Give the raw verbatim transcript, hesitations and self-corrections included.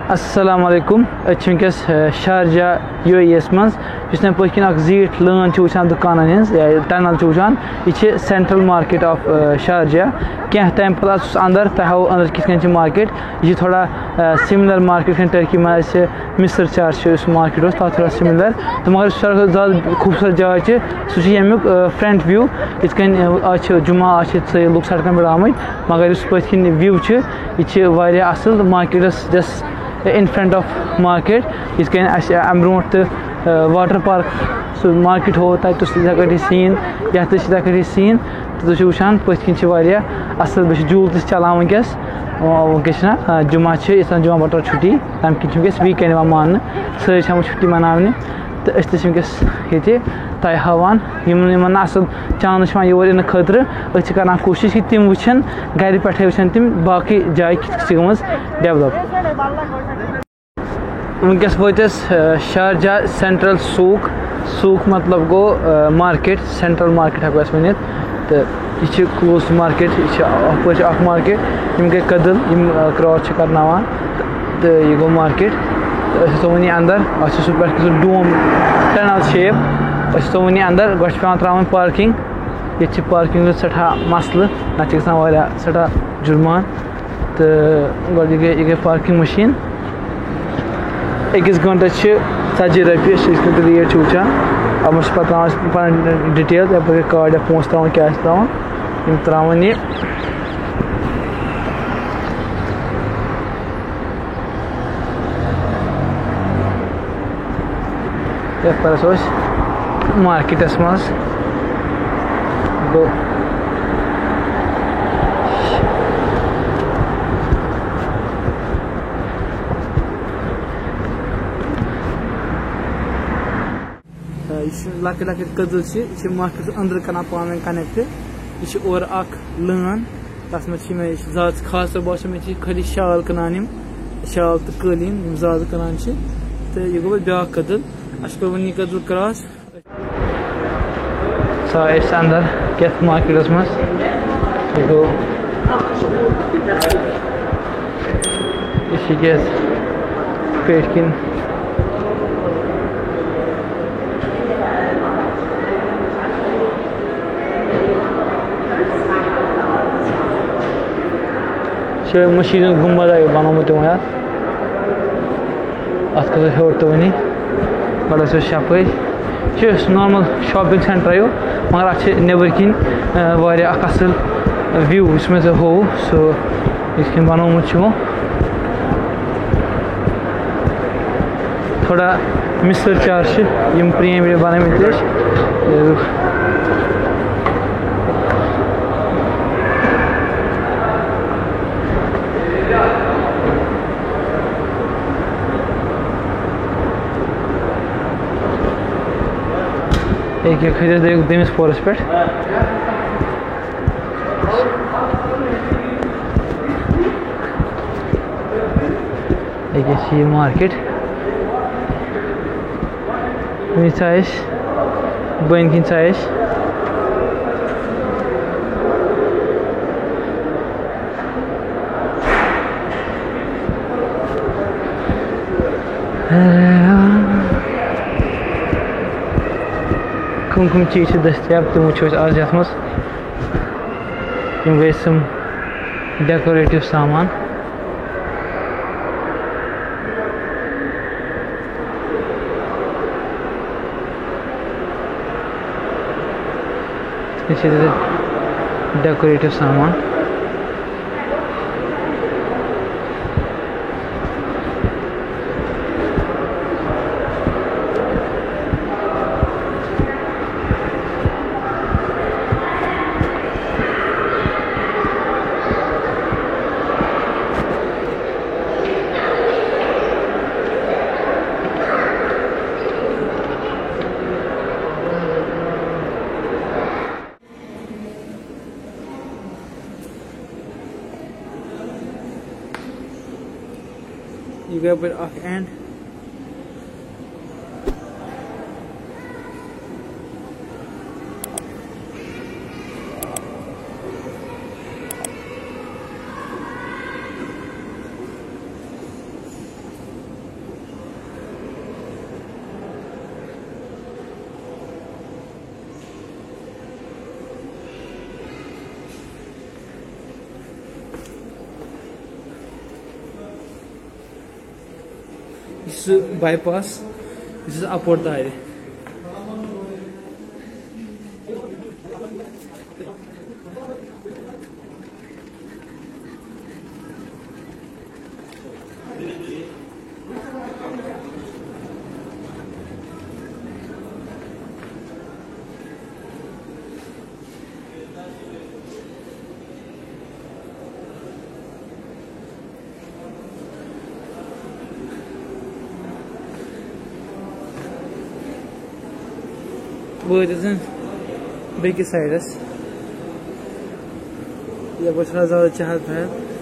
السلام علیکم۔ أسۍ چھِ وٕنکیٚس، آ، شارجہ، یو اے ای یَس منٛز۔ یُس مےٚ پٔتھۍ کِنۍ اَکھ زیٖٹھ لٲن چھِ وٕچھان دُکانَن ہٕنٛز یا ٹنل چھِ وٕچھان، یہِ چھِ سینٹرل مارکیٹ آف، آ، شارجہ۔ کینٛہہ ٹایم پَتہٕ اَژُس اَندَر، تۄہہِ ہاوو أنٛدرٕ کِتھ کٔنۍ چھِ مارکیٹ۔ یہِ چھِ تھوڑا، آ، سِمِلَر مارکیٹ کِتھ کٔنۍ ٹرکی منٛز اَسہِ مِصر چارج چھِ، یُس مارکیٹ اوس، تَتھ تھوڑا سِمِلَر۔ تہٕ مگر ساروی کھۄتہٕ زیادٕ خوٗبصوٗرت جاے چھِ، سُہ چھُ ییٚمیُک، آ، فرنٹ ویو۔ یِتھ کٔنۍ، آ، آز چھِ جمعہ، آز چھِ سٲری لُکھ سڑکَن پٮ۪ٹھ آمٕتۍ، مگر یُس پٔتھۍ کِنۍ وِو چھِ، یہِ چھِ واریاہ اَصٕل۔ مارکیٹَس just in front of market، یِتھ کٔنۍ اَسہِ اَمہِ برونٛٹھ تہٕ، آ، واٹر پارک سُہ مارکیٹ ہوو تَتہِ، تُہۍ چھِو یِتھَے کٲٹھۍ سیٖن، یَتھ تہِ چھِ یِتھَے کٲٹھۍ سیٖن۔ تہٕ تُہۍ چھِو وٕچھان پٔتھۍ کِنۍ چھِ واریاہ اَصٕل، بیٚیہِ چھِ جوٗلہٕ تہِ چَلان وٕنکیٚس۔ وٕنکیٚس چھِنہ، آ، جمعہ چھِ، ییٚتہِ چھِ آسان جمعہ بَٹوار چھُٹی، تَمہِ کِنۍ چھِ وٕنکیٚس ویٖکٮ۪نٛڈ یِوان ماننہٕ، سٲری چھِ آمٕتۍ چھُٹی مَناونہِ۔ تہٕ أسۍ تہِ چھِ وٕنکیٚس ییٚتہِ تۄہہِ ہاوان، یِم، یِمَن نہٕ اَصٕل چانٕس چھِ یِوان یور یِنہٕ خٲطرٕ۔ أسۍ چھِ کَران کوٗشِش کہِ تِم وٕچھَن، گَرِ پٮ۪ٹھَے وٕچھَن تِم باقٕے جایہِ کِتھ کٔنۍ چھِ گٔمٕژ ڈٮ۪ولَپ۔ وٕنکیٚس وٲتۍ أسۍ، آ، شارجہ سینٹرل سوق۔ سوق مطلب گوٚو، آ، مارکیٹ، سینٹرل مارکیٹ ہٮ۪کو أسۍ ؤنِتھ۔ تہٕ یہِ چھِ کلوزڈ مارکیٹ، یہِ چھِ اَپٲرۍ چھِ اَکھ مارکیٹ، یِم گٔے کٔدٕل، یِم، آ، کراس چھِ کرناوان۔ تہٕ یہِ گوٚو مارکیٹ۔ تہٕ أسۍ ٲسۍ وٕنی اَندَر، اَتھ چھِ سُہ پٮ۪ٹھ سُہ ڈوم ٹنل شیپ۔ أسۍ ٲسۍ وٕنی اَندَر، گۄڈٕ چھِ پٮ۪وان ترٛاوٕنۍ پارکنگ۔ ییٚتہِ چھِ پارکنگ ہُنٛد سٮ۪ٹھاہ مسلہٕ، نَتہٕ چھِ گژھان واریاہ سٮ۪ٹھاہ جُرمان۔ تہٕ گۄڈٕ یہِ گٔے، یہِ گٔے پارکنگ مِشیٖن۔ أکِس گٲنٛٹَس چھِ ژَتجی رۄپیہِ، أسۍ چھِ یِتھ کٔنۍ ریٹ چھِ وٕچھان۔ اَتھ منٛز چھِ پَتہٕ ترٛاوان أسۍ پَنٕنۍ ڈِٹیل، یَپٲرۍ کارڈ یا پونٛسہٕ ترٛاوان، کیش ترٛاوان، یِم ترٛاوان یہِ۔ یَتھ پَرَس اوس مارکیٹَس منٛز گوٚو۔ تہٕ یہِ چھِ لۄکٕٹۍ لۄکٕٹۍ کٔدٕل چھِ، یہِ چھِ مارکیٹَس أنٛدرٕ کَران پانہٕ ؤنۍ کَنٮ۪کٹ۔ یہِ چھِ اورٕ اَکھ لٲن، تَتھ منٛز چھِ مےٚ، یہِ چھِ زیادٕ خاص طور باسیو مےٚ، چھِ خٲلی شال کٕنان یِم، شال تہٕ قٲلیٖن یِم زیادٕ کٕنان چھِ۔ تہٕ یہِ گوٚو وۄنۍ بیٛاکھ کٔدٕل، اَسہِ کوٚر وۄنۍ یہِ کٔدٕل کراس۔ سا أسۍ اَندَر کیٛاہ مارکیٹَس منٛز، یہِ گوٚو، یہِ چھِ کیٛاہ پٮ۪ٹھۍ کِنۍ۔ چھِ مٔشیٖد ہُنٛد گُنبد آیہِ بَنومُت تِمو یَتھ۔ اَتھ کھسو ہیوٚر تہٕ وٕنی۔ گۄڈٕ ٲسۍ أسۍ یَپٲرۍ۔ یہِ چھُ نارمل شاپِنگ سینٹر ہیوٗ، مگر اَتھ چھِ نیٚبٕرۍ کِنۍ، آ، واریاہ اَکھ اَصٕل وِو، یُس مےٚ ژےٚ ہوو، سُہ یِتھ کٔنۍ بَنومُت چھُ یِمو۔ تھوڑا مِصر چار چھِ یِم پرٛٲنۍ پرٛٲنۍ بَنٲومٕتۍ ٲسۍ۔ ییٚکیٛاہ کھٔتۍ أسۍ دوٚیمِس پورَس پٮ۪ٹھ۔ ییٚکیٛاہ چھِ یہِ مارکیٹ۔ وٕنہِ ژاے أسۍ، بٔنۍ کِنۍ ژاے أسۍ۔ کٕم کٕم چیٖز چھِ دٔستیاب، تِم وٕچھو أسۍ آز یَتھ منٛز۔ یِم گٔے سِم ڈیکوریٹِو سامان۔ یہِ چھِ ڈیکوریٹِو سامان۔ یہِ گٔے یَپٲرۍ اَکھ اینڈ۔ سُہ باے پاس، یُس اَپور تارِ۔ وٲتۍ أسۍ وۄنۍ بیٚکِس سایڈَس۔ یَپٲرۍ چھُ نظارٕ چہل پہل۔